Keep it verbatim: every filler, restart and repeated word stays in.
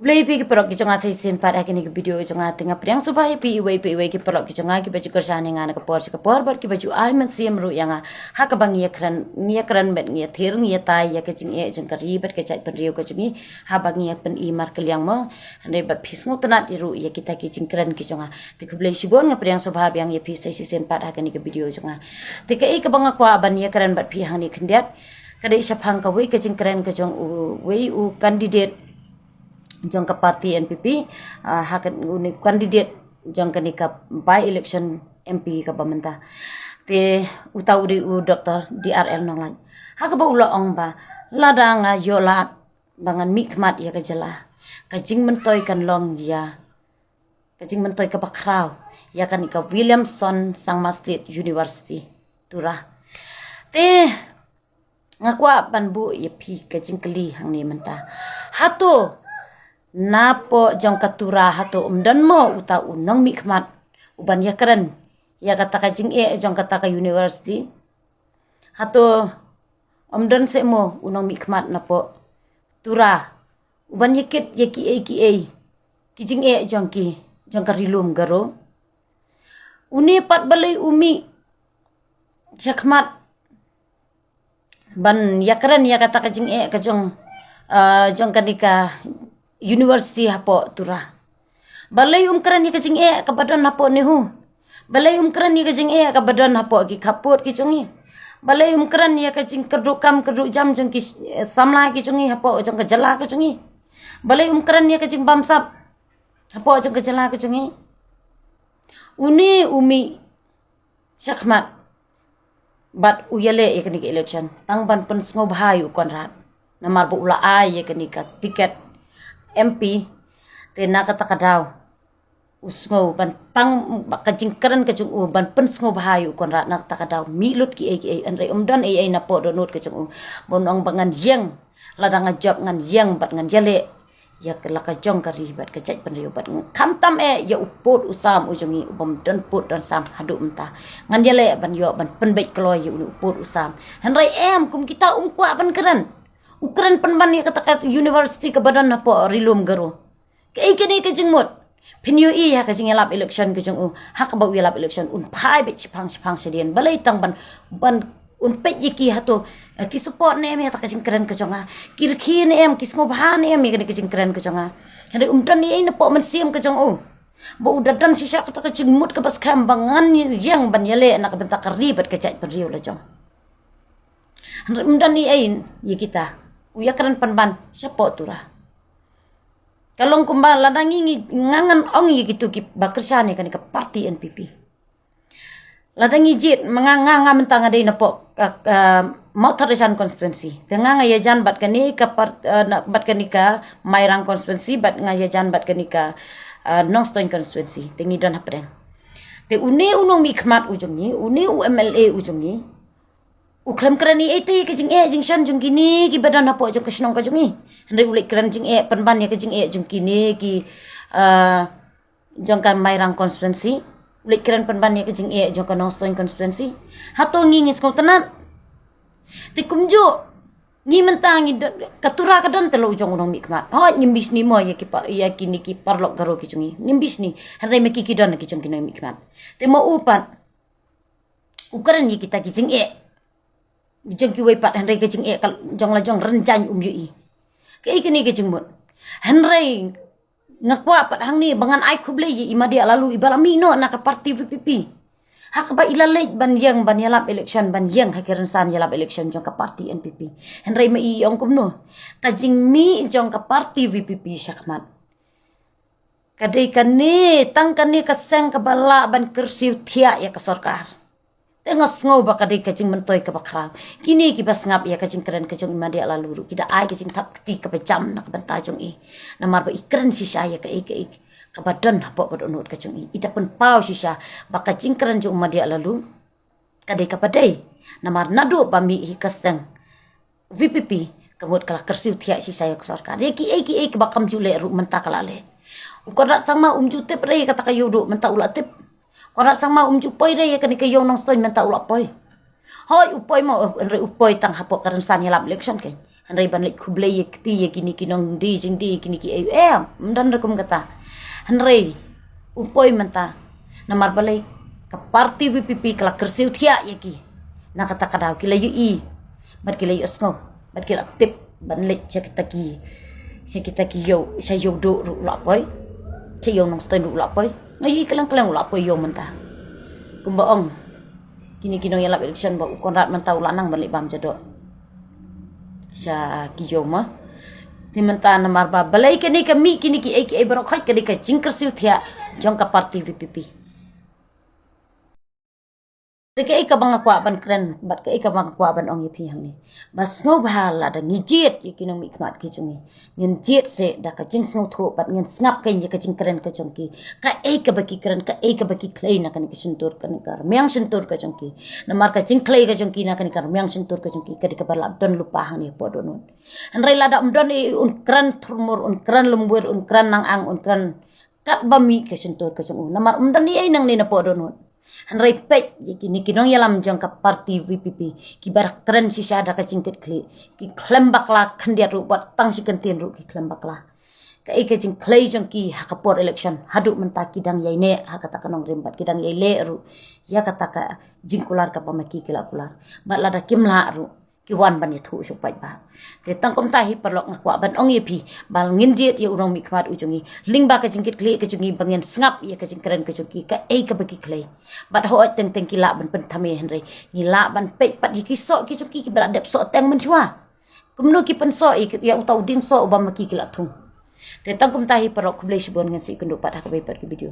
Khublei phi ki paralok ki jong nga sa shisien pat ha kane ka video jong nga. Te nga pdiang sngewbha ïa phi iwei pa iwei ki paralok ki jong nga kiba ju kyrshan ïa nga na ka por sha ka por bad kiba ju ai mynsiem ruh ïa nga ha kaba ngi ïakren, ngi ïakren bad ngi ïathir, ngi ïatai ïa ka jingeh jong ka ri bad ka jaitbynriew ka jong ngi haba ngi ïa pyni markylliang mo. Hynrei bad phi sngewtynnad ruh ïa kita ki jingkren ki jong nga. Te khublei shibun, nga pdiang sngewbha biang ïa phi sa shisien pat ha kane ka video jong nga. Te kaei kaba nga kwah ban ïakren bad phi hangne khyndiat ka dei shaphang kawei ka jingkren ka jong uwei u candidate jong ka party N P P, ah, ha ka, u ne candidate jong kane ka by election M P kaba mynta. Te uta u dei u Doctor D R L Nonglait. Ha kaba u la ong ba lada nga ïoh lad ba ngan mihkhmat ïa ka jylla, ka jingmyntoi kan long ïa, ka jingmyntoi kaba khraw ïa kane ka Williamson Sangma State University, Tura. Te nga kwah ban buh ïa phi ka jingkylli hangne mynta. Hato napoh jong ka Tura hato ym don mo uta u nongmihkhmat uban ïakren ïa kata ka jingeh jong kata ka university? Hato ym don seh mo u nongmihkhmat napoh Tura uban ïakit ïa kiei kiei ki jingeh jong ki, jong ka Ri Lum Garo? Une pat balei u mih shakhmat ban ïakren ïa kata ka jingeh ka jong, ah, jong kane ka university hapoh Tura? Balei um kren ïa ka jingeh kaba don hapoh NEHU? Balei um kren ïa ka jingeh kaba don hapoh ki khappud ki jong ngi? Balei um kren ïa ka jingkyrduh kam kyrduh jam jong ki, eh, samla ki jong ngi hapoh jong ka jylla ka jong ngi? Balei um kren ïa ka jingbamsap hapoh jong ka jylla ka jong ngi? Une u mih shakhmat bad u ïaleh ïa kane ka election tang ban pynsngewbha ïa u Conrad, namar ba u la ai ïa kane ka tiket M P. Te na kata ka daw u sngew ban tang ba ka jingkren ka jong u ban pynsngewbha ïa u Conrad, na kata ka daw mih lut kiei kiei, hynrei ym don ei ei napoh dohnud ka jong u ban ong ba ngan ïeng, lada nga jop ngan ïeng bad ngan ïaleh ïa ka la ka jong ka ri bad ka jaitbynriew bad khamtam eh ïa u pud u sam u jong ngi ubym don pud don sam haduh mynta. Ngan ïaleh ban ïoh ban pynbeit kloi ïa une u pud u sam. Hynrei em, kum kita um kwah ban kren. U kren pynban ïa kata ka university kaba don hapoh Ri Lum Garo. Kaei kane ka jingmut? Phin ïohi ha ka jingïalap election ka jong u, ha kaba u ïalap election un phai beit shiphang shiphang shadien. Balei tang ban, ban un peit ïa ki hato, eh, ki support ne em ïa kata ka jingkren ka jong nga? Ki rkhie ne em, ki sngewbha ne em ïa kane ka jingkren ka jong nga? Hynrei um don ei ei napoh mynsiem ka jong u ba u da don shisha kata ka jingmut kaba skhem ba ngan ïeng ban ïaleh na ka bynta ka ri bad ka jaitbynriew la jong. Hynrei um don ei ei ïa kita, u ïakren pynban shapoh Tura. Ka long kumba lada ngi, ngi, nga ngan ong ïa kito kiba kyrshan ïa kane ka party N P P. Lada ngi jied, ma nga, nga, nga mynta nga dei napoh ka, ka Mawthadraishan constituency. Te nga nga ïajan bad kane ka par-, eh, na, bad kane ka Mairang constituency, bad nga ïajan bad kane ka, eh, Nongstoiñ constituency. Te ngi don hapdeng. Te une u nongmihkhmat u jong ngi, une u M L A u jong ngi, u khlem kren ei ei te ïa ka jingeh jingshon jong kine kiba don hapoh jong ka shnong ka jong ngi. Hynrei u leit kren jingeh pynban ïa ka jingeh jong kine ki, ah, jong ka Mairang constituency. U leit kren pynban ïa ka jingeh jong ka Nongstoiñ constituency. Hato ngi ngi sngewtynnad? Te kumjuh ngi mynta ngi don, ka Tura ka don te la u jong u nongmihkhmat. Hooid, ngim bishni mo ïa ki pa, ïa kine ki paralok Garo ki jong ngi. Ngim bishni. Hynrei ma ki ki don ki jong ki nongmihkhmat. Te ma u pat u kren ïa kita ki jingeh jong kiwei pat, hynrei ka jingeh ka jong la jong rynjang um ïohi. Kaei kane ka jingmut? Hynrei nga kwah pat hangne ba ngan ai khublei ïa i Madiah Laloo iba la mih noh na ka party V P P. Ha kaba i la leit ban ïeng ban ïalap election, ban ïeng ha ki rynsan ïalap election jong ka party N P P. Hynrei ma i ong kumno? Ka jingmih jong ka party V P P shakhmat ka dei kane, tang kane ka seng kaba lah ban kyrsiew thiah ïa ka sorkar. Te nga sngew ba ka dei ka jingmyntoi kaba khraw. Kine kiba sngap ïa ka jingkren ka jong i Madiah Laloo ruh ki da ai ka jingthap kti kaba jam na ka bynta jong i. Namar ba i kren shisha ïa kaei kaei kaba don hapoh ka dohnud ka jong i. I da pynpaw shisha ba ka jingkren jong u Madiah Laloo ka dei kaba dei. Namar naduh ba mih hi ka seng V P P, ka mut ka la kyrsiew thiah shisha ïa ka sorkar. Ïa kiei kiei kiba kam ju leh ruh mynta ka la leh. U Conrad Sangma um ju tip re ïa kata ka ïewduh, mynta u la tip. Conrad Sangma um ju poi re ïa kane ka ïew Nongstoiñ, mynta u la poi. Hooid u poi mo, hynrei u poi tang hapoh ka rynsan ïalap election kein. Hynrei ban leit khublei ïa kti ïa kine ki nongdie jingdie, kine ki A U M, ym don rukom kata. Hynrei u poi mynta namar balei ka party V P P ka la kyrsiew thiah ïa ki. Na kata ka daw ki la ïohi bad ki la ïohsngew bad ki la tip ban leit sha kita ki, sha kita ki ïew, sha ïew duh ruh u la poi, sha ïew Nongstoiñ ruh u la poi. Nga ïohi kylleng kylleng u la poi ïew mynta. Kumba ong kine ki nongïalap election ba u Conrad mynta u la nang ban leit bam jadoh sha ki ïew ma. Te mynta namar ba balei kane ka mih kine ki ei ki ei baroh khoit ka dei ka jingkyrsiew thiah jong ka party V P P. Te kaei kaba nga kwah ban kren bad kaei kaba nga kwah ban ong ïa phi hangne, ba sngewbha lada ngi jied ïa ki nongmihkhmat ki jong ngi, ngin jied seh da ka jingsngewthuh bad ngin sngap kein ïa ka jingkren ka jong ki. Kaei kaba ki kren, kaei kaba ki khlei na kane ka shyntur, kane ka rmiang shyntur ka jong ki. Namar ka jingkhlei ka jong ki na kane ka rmiang shyntur ka jong ki ka dei kaba la don lypa hangne hapoh dohnud. Hynrei lada ym don ei, un kren thurmur, un kren lymwir, un kren nang-ang, un kren katba mih ka shyntur ka jong u. Namar ym don ei nangne napoh dohnud. Hynrei peit ïa kine ki nongïalam jong ka party V P P, kiba kren shisha da ka jingkitkhlieh, ki khlem bakla khyndiat ruh bad tang shi kyntien ruh ki khlem bakla. Kaei ka jingkhlei jong ki ha ka por election haduh mynta ki dang ïai neh ha kata ka nongrim bad ki dang ïai leh ruh ïa kata ka jingkular kaba ma ki ki la kular. Bad lada kim lah ruh ki wan ban ïathuh sha u paidbah. Te tang kumta hi paralok nga kwah ban ong ïa phi ba ngin jied ïa u nongmihkhmat u jong ngi lyngba ka jingkitkhlieh ka jong ngi, ba ngin sngap ïa ka jingkren ka jong ki, kaei kaba ki khlei. Bad hooid teng teng ki lah ban pynthame, hynrei ngi lah ban peit pat ïa ki soh ki jong ki kiba la dep soh teng mynshuwa. Kumno ki pynsoh ïa, ïa uta u dieng soh uba ma ki ki la thung. Te tang kumta hi paralok, khublei shibun, ngin sa ïakynduh pat ha kawei pat ka video.